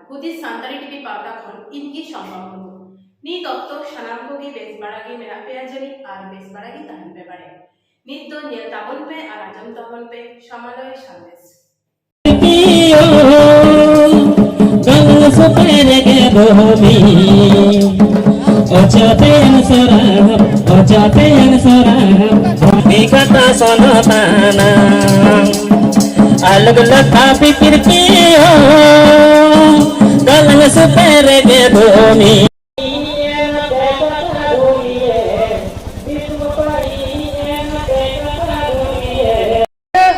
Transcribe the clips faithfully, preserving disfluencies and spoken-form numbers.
ᱦᱩᱫᱤᱥ ᱥᱟᱱᱛᱟᱲᱤ ᱴᱤᱵᱷᱤ ᱯᱟᱦᱴᱟ ᱠᱷᱚᱱ ᱤᱧ ᱜᱮ ᱥᱚᱢᱵᱟ ᱢᱩᱨᱢᱩ᱾ ᱱᱤᱛ ᱚᱠᱛᱚ ᱥᱟᱱᱟᱢ ᱠᱚᱜᱮ ᱵᱮᱥ ᱵᱟᱲᱟ ᱜᱮ ᱢᱮᱱᱟᱜ ᱯᱮᱭᱟ ᱡᱟᱹᱱᱤᱡ ᱟᱨ ᱵᱮᱥ ᱵᱟᱲᱟ ᱜᱮ ᱛᱟᱦᱮᱱ ᱯᱮ ᱵᱟᱲᱮ᱾ ᱱᱤᱛ ᱫᱚ ᱧᱮᱞ ᱛᱟᱵᱚᱱ ᱯᱮ ᱟᱨ ᱟᱸᱡᱚᱢ ᱛᱟᱵᱚᱱ ᱯᱮ ᱥᱟᱢᱟᱞᱚᱭ ᱥᱟᱸᱫᱮᱥ᱾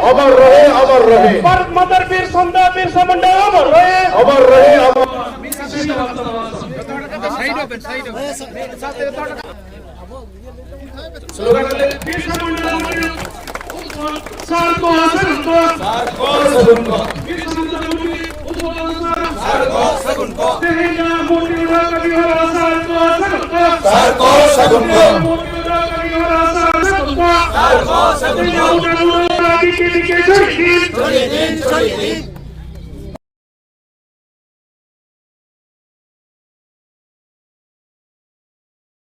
अमर रहे, अमर रहे। भारत माता वीर संता बिरसा मुंडा अमर रहे। अमर रहे, अमर। बिरसा मुंडा अमर रहे। सार को, सार को। सार को, सार को। बिरसा मुंडा अमर रहे। सार को, सार को। तेरा मोती उड़ा कभी हो, सार को, सार को। सार को, सार को। मोती उड़ा कभी हो, सार को। सार को, सार को। तेरा मोती उड़ा दिखे, दिखे, छोड़ी दी। छोड़ी दी, छोड़ी दी।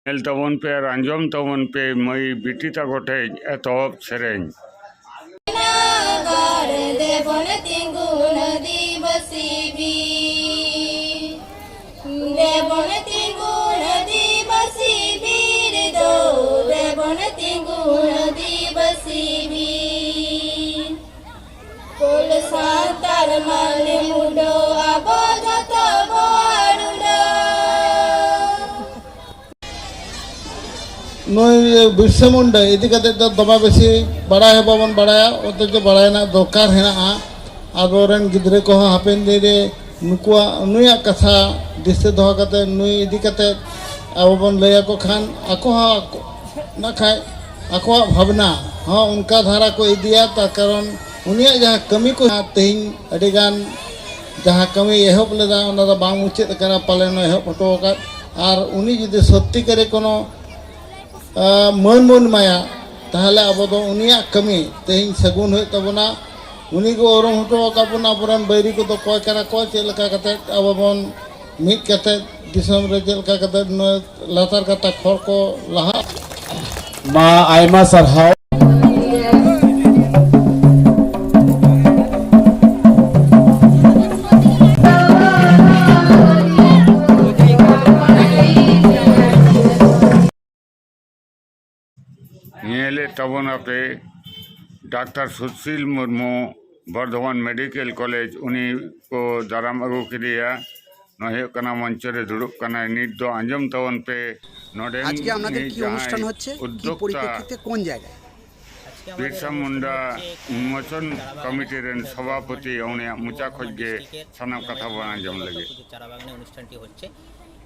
ᱧᱮᱞ ᱛᱟᱵᱚᱱ ᱯᱮ ᱟᱨ ᱟᱸᱡᱚᱢ ᱛᱟᱵᱚᱱ ᱯᱮ ᱢᱟᱹᱭ ᱵᱤᱴᱤ ᱛᱟᱠᱚ ᱴᱷᱮᱡ ᱮᱛᱚᱦᱚᱵ ᱥᱮᱨᱮᱧ᱾ ᱱᱟᱜᱟᱨ ᱫᱮᱵᱚᱱ ᱛᱤᱸᱜᱩᱱ ᱟᱹᱫᱤᱵᱟᱹᱥᱤ ᱵᱤᱨ᱾ ᱫᱮᱵᱚᱱ ᱛᱤᱸᱜᱩᱱ ᱟᱹᱫᱤᱵᱟᱹᱥᱤ ᱵᱤᱨ ᱫᱚ, ᱫᱮᱵᱚᱱ ᱛᱤᱸᱜᱩᱱ ᱟᱹᱫᱤᱵᱟᱹᱥᱤ ᱵᱤᱨ᱾ ᱠᱩᱞ ᱥᱟᱱᱛᱟᱲ ᱢᱟᱞᱮ ᱢᱩᱰᱟᱹ ᱟᱵᱚ ᱡᱚᱛᱚ ᱵᱚ ᱨᱩᱰᱟᱹ᱾ ᱱᱩᱭ ᱵᱤᱨᱥᱟ ᱢᱩᱱᱰᱟ ᱤᱫᱤ ᱠᱟᱛᱮ ᱫᱚ ᱫᱚᱢᱮ ᱵᱮᱥᱤ ᱵᱟᱲᱟᱭ ᱦᱚᱸ ᱵᱟᱵᱚᱱ ᱵᱟᱲᱟᱭᱟ, ᱚᱛᱷᱚᱪᱚ ᱵᱟᱲᱟᱭ ᱨᱮᱱᱟᱜ ᱫᱚᱨᱠᱟᱨ ᱦᱮᱱᱟᱜᱼᱟ᱾ ᱟᱵᱚᱨᱮᱱ ᱜᱤᱫᱽᱨᱟᱹ ᱠᱚᱦᱚᱸ ᱦᱟᱯᱮᱱ ᱫᱤᱱ ᱨᱮ ᱱᱩᱠᱩᱣᱟᱜ, ᱱᱩᱭᱟᱜ ᱠᱟᱛᱷᱟ ᱫᱤᱥᱟᱹ ᱫᱚᱦᱚ ᱠᱟᱛᱮ, ᱱᱩᱭ ᱤᱫᱤ ᱠᱟᱛᱮ ᱟᱵᱚ ᱵᱚᱱ ᱞᱟᱹᱭ ᱟᱠᱚ ᱠᱷᱟᱱ, ᱟᱠᱚ ᱦᱚᱸ ᱟᱠᱚ-, ᱱᱟᱠᱷᱟᱡ ᱟᱠᱚᱣᱟᱜ ᱵᱷᱟᱵᱽᱱᱟ ᱦᱚᱸ ᱚᱱᱠᱟ ᱫᱷᱟᱨᱟ ᱠᱚ ᱤᱫᱤᱭᱟ᱾ ᱛᱟ ᱠᱟᱨᱚᱱ ᱩᱱᱤᱭᱟᱜ ᱡᱟᱦᱟᱸ ᱠᱟᱹᱢᱤ ᱠᱚ ᱛᱮᱦᱮᱧ ᱟᱹᱰᱤ ᱜᱟᱱ ᱡᱟᱦᱟᱸ ᱠᱟᱹᱢᱤ ᱮᱦᱚᱵ ᱞᱮᱫᱟ, ᱚᱱᱟ ᱫᱚ ᱵᱟᱝ ᱢᱩᱪᱟᱹᱫ ᱟᱠᱟᱱᱟ, ᱯᱟᱞᱮᱱ ᱮᱦᱚᱵ ᱦᱚᱴᱚ ᱟᱠᱟᱫ᱾ ᱟᱨ ᱩᱱᱤ ᱡᱩᱫᱤ ᱥᱚᱛᱛᱤ ᱠᱟᱨᱮ ᱠᱳᱱᱳ, ᱟ, ᱢᱟᱹᱱ ᱵᱚᱱ ᱮᱢᱟᱭᱟ, ᱛᱟᱦᱚᱞᱮ ᱟᱵᱚ ᱫᱚ ᱩᱱᱤᱭᱟᱜ ᱠᱟᱹᱢᱤ ᱛᱮᱦᱮᱧ ᱥᱟᱹᱜᱩᱱ ᱦᱩᱭᱩᱜ ᱛᱟᱵᱚᱱᱟ᱾ ᱩᱱᱤ ᱠᱚ ᱩᱨᱩᱢ ᱦᱚᱴᱚ ᱟᱠᱟᱫ ᱵᱚᱱᱟ ᱟᱵᱚᱨᱮᱱ ᱵᱟᱹᱭᱨᱤ ᱠᱚᱫᱚ ᱚᱠᱚᱭ ᱠᱟᱱᱟ ᱠᱚ, ᱪᱮᱫ ᱞᱮᱠᱟ ᱠᱟᱛᱮ ᱟᱵᱚ ᱵᱚᱱ ᱢᱤᱫ ᱠᱟᱛᱮ ᱫᱤᱥᱚᱢ ᱨᱮ ᱪᱮᱫ ᱞᱮᱠᱟ ᱠᱟᱛᱮ ᱱᱩᱭ ᱞᱟᱛᱟᱨ ᱜᱟᱛᱟᱠ ᱦᱚᱲ ᱠᱚ ᱞᱟᱦᱟᱜ᱾ ᱢᱟ ᱟᱭᱢᱟ ᱥᱟᱨᱦᱟᱣ᱾ ᱧᱮᱞᱮᱫ ᱛᱟᱵᱚᱱᱟᱯᱮ doctor Sushil Murmu, Bardhaman medical college, ᱩᱱᱤ ᱠᱚ ᱫᱟᱨᱟᱢ ᱟᱹᱜᱩ ᱠᱮᱫᱮᱭᱟ᱾ ᱱᱚᱣᱟ ᱦᱩᱭᱩᱜ ᱠᱟᱱᱟ ᱢᱚᱧᱪᱚ ᱨᱮ ᱫᱩᱲᱩᱵ ᱠᱟᱱᱟᱭ᱾ ᱱᱤᱛ ᱫᱚ ᱟᱸᱡᱚᱢ ᱛᱟᱵᱚᱱ ᱯᱮ, ᱱᱚᱰᱮᱱ ᱟᱡᱠᱮ ᱟᱢᱱᱟᱫᱮᱨ ᱩᱱᱤ ᱠᱤ ᱡᱟᱦᱟᱸᱭ ᱚᱱᱩᱥᱴᱷᱟᱱ ᱦᱚᱪᱪᱷᱮ? ᱠᱤ ᱩᱫᱽᱫᱳᱠᱛᱟ ᱯᱚᱨᱤᱯᱨᱮᱠᱠᱷᱤᱛᱮ ᱠᱳᱱ ᱡᱟᱭᱜᱟᱭ? ᱟᱡᱠᱮ ᱟᱢᱟᱫᱮᱨ ᱵᱤᱨᱥᱟ ᱢᱩᱱᱰᱟ ᱩᱱᱢᱳᱪᱚᱱ ᱠᱚᱢᱤᱴᱤ ᱨᱮᱱ ᱥᱚᱵᱷᱟᱯᱚᱛᱤ, ᱩᱱᱤᱭᱟᱜ ᱢᱚᱪᱟ ᱠᱷᱚᱱ ᱜᱮ ᱥᱟᱱᱟᱢ ᱠᱟᱛᱷᱟ ᱵᱚᱱ ᱟᱸᱡᱚᱢ ᱞᱟᱹᱜᱤᱫ᱾ ᱪᱟᱨᱟ ᱵᱟᱜᱟᱱᱮ ᱚᱱᱩᱥᱴᱷᱟᱱ ᱦᱚᱪᱪᱷᱮ।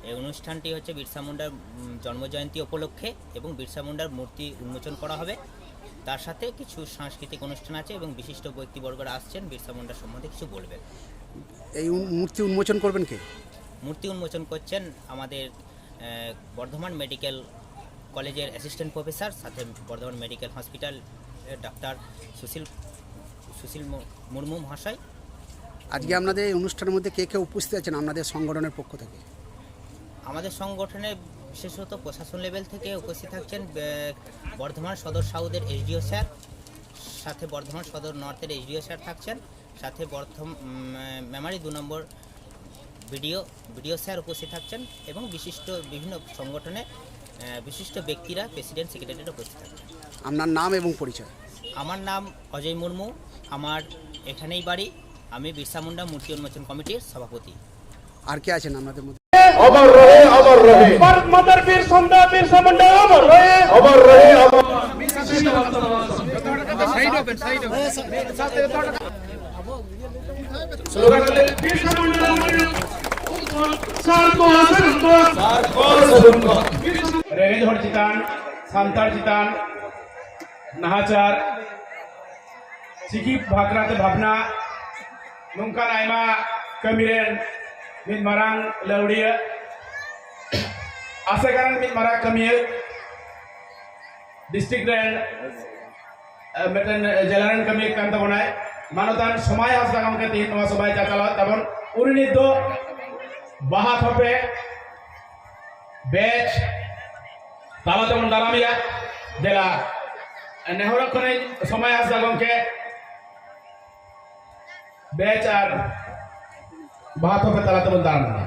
এই অনুষ্ঠানটি হচ্ছে বিরসা মুন্ডার উম, জন্ম জয়ন্তী উপলক্ষে এবং বিরসা মুন্ডার মূর্তি উন্মোচন করা হবে। তার সাথে কিছু সাংস্কৃতিক অনুষ্ঠান আছে এবং বিশিষ্ট ব্যক্তিবর্গরা আসছেন বিরসা মুন্ডা সম্বন্ধে কিছু বলবেন। এই উন- মূর্তি উন্মোচন করবেন কে? মূর্তি উন্মোচন করছেন আমাদের আহ, বর্ধমান মেডিকেল কলেজের অ্যাসিস্ট্যান্ট প্রফেসর, সাথে বর্ধমান মেডিকেল হসপিটাল ডাক্তার সুশীল সুশীল মু- মুর্মু মহাশয়। আজকে আপনাদের এই অনুষ্ঠানের মধ্যে কে কে উপস্থিত আছেন আপনাদের সংগঠনের পক্ষ থেকে? আমাদের সংগঠনে বিশেষত প্রশাসন লেভেল থেকে উপস্থিত থাকছেন বে- বর্ধমান সদর সাউথের এসডিও স্যার, সাথে বর্ধমান সদর নর্থের এসডিও স্যার থাকছেন, সাথে বর্ধম উম, মেমারি দু নম্বর বিডিও বিডিও স্যার উপস্থিত থাকছেন এবং বিশিষ্ট বিভিন্ন সংগঠনে আহ, বিশিষ্ট ব্যক্তিরা, প্রেসিডেন্ট সেক্রেটারিরা উপস্থিত থাকছেন। আপনার নাম এবং পরিচয়? আমার নাম অজয় মুর্মু। আমার এখানেই বাড়ি। আমি বিরসা মুন্ডা মূর্তি উন্মোচন কমিটির সভাপতি। আর কে আছেন আপনাদের মধ্যে? অমর রহে, অমর রহে। ভারত মাতার বীর সন্ধ্যা, বিরসা মুন্ডা অমর রহে। অমর রহে, অমর। ᱨᱮᱸᱜᱮᱡ ᱦᱚᱲ ᱪᱮᱛᱟᱱ, ᱥᱟᱱᱛᱟᱲ ᱪᱮᱛᱟᱱ ᱱᱟᱦᱟᱪᱟᱨ, ᱪᱤᱠᱤ ᱵᱟᱠᱷᱨᱟ ᱛᱮ ᱵᱷᱟᱵᱽᱱᱟ, ᱱᱚᱝᱠᱟᱱ ᱟᱭᱢᱟ ᱠᱟᱹᱢᱤ ᱨᱮᱱ ᱢᱤᱫ ᱢᱟᱨᱟᱝ ᱞᱟᱹᱣᱲᱤᱭᱟᱹ, ᱟᱥᱮᱠᱟ ᱨᱮᱱ ᱢᱤᱫ ᱢᱟᱨᱟᱝ ᱠᱟᱹᱢᱤᱭᱟᱹ, ᱰᱤᱥᱴᱨᱤᱠᱴ ᱨᱮᱱ, ᱮ, ᱢᱤᱫᱴᱮᱱ ᱡᱮᱞᱟ ᱨᱮᱱ ᱠᱟᱹᱢᱤᱭᱟᱹ ᱠᱟᱱ ᱛᱟᱵᱚᱱᱟᱭ᱾ ᱢᱟᱱᱚᱛᱟᱱ ᱥᱚᱢᱟᱭ ᱦᱟᱸᱥᱫᱟ ᱜᱚᱢᱠᱮ ᱛᱤᱦᱤᱧ ᱱᱚᱣᱟ ᱥᱚᱵᱷᱟᱭ ᱪᱟᱪᱟᱞᱟᱣᱮᱫ ᱛᱟᱵᱚᱱ, ᱩᱱᱤ ᱱᱤᱛ ᱫᱚ ᱵᱟᱦᱟ ᱛᱷᱚᱯᱮ ᱵᱮᱪ ᱛᱟᱞᱟ ᱛᱮᱵᱚᱱ ᱫᱟᱨᱟᱢᱮᱭᱟ᱾ ᱫᱮᱞᱟ, ᱱᱮᱦᱚᱨᱚᱜ ᱠᱟᱹᱱᱟᱹᱧ ᱥᱚᱢᱟᱭ ᱦᱟᱸᱥᱫᱟ ᱜᱚᱢᱠᱮ, ᱵᱮᱪ ᱟᱨ ᱵᱟᱦᱟ ᱛᱷᱚᱯᱮ ᱛᱟᱞᱟ ᱛᱮᱵᱚᱱ ᱫᱟᱨᱟᱢᱮᱭᱟ᱾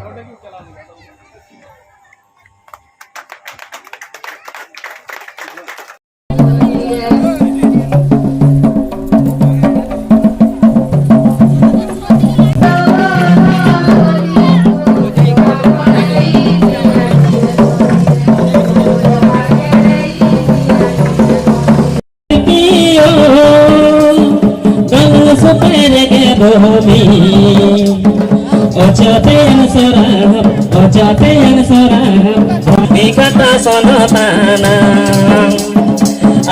ᱚᱪᱚᱯᱮᱭᱟᱱ ᱥᱚᱨᱟᱵ, ᱚᱪᱚᱯᱮᱭᱟᱱ ᱥᱚᱨᱟᱵ, ᱢᱤ ᱠᱟᱛᱟ ᱥᱚᱱᱚᱛᱟᱱᱟ,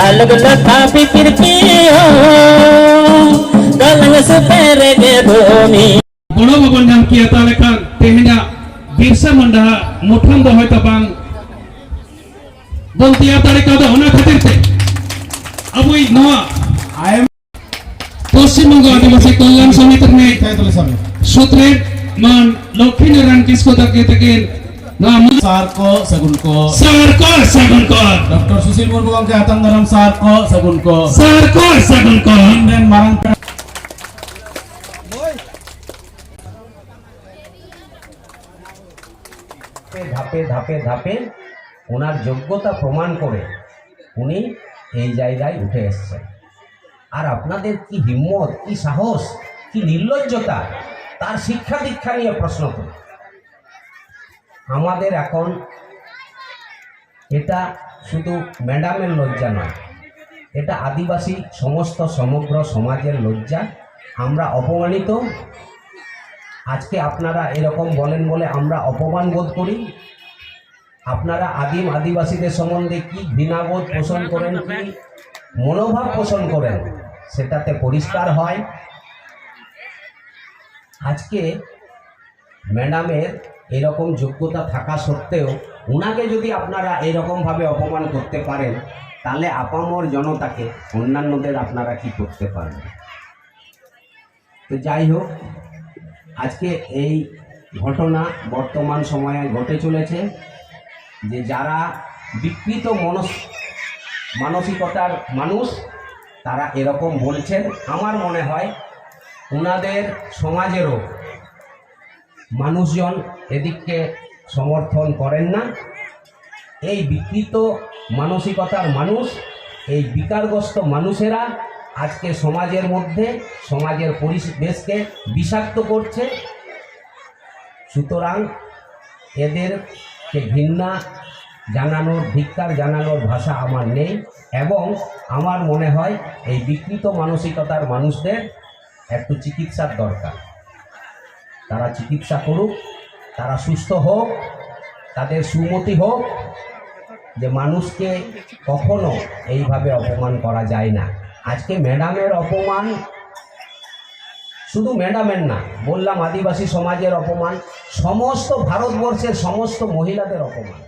ᱟᱞᱚᱠ ᱞᱟᱛᱷᱟ ᱯᱤᱯᱤᱨ ᱯᱤᱭᱳ, ᱜᱟᱞᱟᱝ ᱥᱩᱯᱮᱨ ᱜᱮ ᱫᱚᱢᱤ᱾ ᱜᱚᱲᱚ ᱵᱟᱵᱚᱱ ᱧᱟᱢ ᱠᱮᱭᱟ, ᱛᱟᱦᱞᱮ ᱠᱷᱟᱱ ᱛᱮᱦᱮᱧᱟᱜ ᱵᱤᱨᱥᱟ ᱢᱩᱱᱰᱟ ᱢᱩᱴᱷᱟᱹᱱ ᱫᱚ ᱦᱚᱭᱛᱚ ᱵᱟᱝ ᱵᱚᱱ ᱛᱮᱭᱟᱨ ᱫᱟᱲᱮ ᱠᱟᱣᱫᱟ᱾ ᱚᱱᱟ ᱠᱷᱟᱹᱛᱤᱨ ᱛᱮ ᱟᱵᱚᱭᱤᱡ ᱱᱚᱣᱟ ᱟᱭᱮᱢ ᱯᱚᱥᱪᱤᱢ ᱵᱚᱝᱜᱚ ᱟᱹᱫᱤᱵᱟᱹᱥᱤ ᱠᱚᱞᱭᱟᱱ ᱥᱚᱢᱤᱛᱤ ᱨᱤᱱᱤᱡ ᱥᱩᱛᱨᱮᱛ ᱢᱟᱱ ᱞᱚᱠᱠᱷᱤ ᱱᱟᱨᱟᱭᱚᱱ ᱠᱤᱥᱠᱩ ᱛᱟᱹᱠᱤᱱ ᱛᱟᱹᱠᱤᱱ ᱱᱚᱣᱟ ᱢᱩ- ᱥᱟᱨ ᱠᱚ ᱥᱟᱹᱜᱩᱱ ᱠᱚ᱾ ᱥᱟᱨ ᱠᱚ ᱥᱟᱹᱜᱩᱱ ᱠᱚ᱾ ᱰᱚᱠᱴᱚᱨ ᱥᱩᱥᱤᱞ ᱢᱩᱨᱢᱩ ᱜᱚᱢᱠᱮ ᱦᱟᱛᱟᱝ ᱫᱟᱨᱟᱢ ᱥᱟᱨ ᱠᱚ ᱥᱟᱹᱜᱩᱱ ᱠᱚ᱾ ᱥᱟᱨ ᱠᱚ ᱥᱟᱹᱜᱩᱱ ᱠᱚ᱾ ᱤᱧ ᱨᱮᱱ ᱢᱟᱨᱟᱝ ᱯᱮᱲᱟ᱾ ধাপে ধাপে ধাপে ওনার যোগ্যতা প্রমাণ করে উনি এই জায়গায় উঠে এসেছেন। আর আপনাদের কি হিম্মত, কি সাহস, কি নির্লজ্জতা, তার শিক্ষা দীক্ষা নিয়ে প্রশ্ন করুন। আমাদের এখন এটা শুধু ম্যাডামের লজ্জা নয়, এটা আদিবাসী সমস্ত সমগ্র সমাজের লজ্জা। আমরা অপমানিত। আজকে আপনারা এরকম বলেন বলে আমরা অপমান বোধ করি। আপনারা আদিম আদিবাসীদের সম্বন্ধে কি ঘৃণাবোধ পোষণ করেন, কি মনোভাব পোষণ করেন, সেটাতে পরিষ্কার হয়। আজকে ম্যাডামের এরকম যোগ্যতা থাকা সত্ত্বেও ওনাকে যদি আপনারা এরকমভাবে অপমান করতে পারেন, তাহলে আপামর জনতাকে, অন্যান্যদের আপনারা কি করতে পারবেন? তো যাই হোক, আজকে এই ঘটনা বর্তমান সময়ে ঘটে চলেছে, যে যারা বিকৃত মনস মানসিকতার মানুষ, তারা এরকম বলছেন। আমার মনে হয় ওনাদের সমাজেরও মানুষজন এদিককে সমর্থন করেন না। এই বিকৃত মানসিকতার মানুষ, এই বিকারগ্রস্ত মানুষেরা আজকে সমাজের মধ্যে সমাজের পরিবেশকে বিষাক্ত করছে। সুতরাং এদেরকে ঘৃণা জানানোর, ধিক্কার জানানোর ভাষা আমার নেই। এবং আমার মনে হয় এই বিকৃত মানসিকতার মানুষদের একটু চিকিৎসার দরকার। তারা চিকিৎসা করুক, তারা সুস্থ হোক, তাদের সুমতি হোক, যে মানুষকে কখনো এইভাবে অপমান করা যায় না। আজকে ম্যাডামের অপমান শুধু ম্যাডামের না, বললাম আদিবাসী সমাজের অপমান, সমস্ত ভারতবর্ষের সমস্ত মহিলাদের অপমান।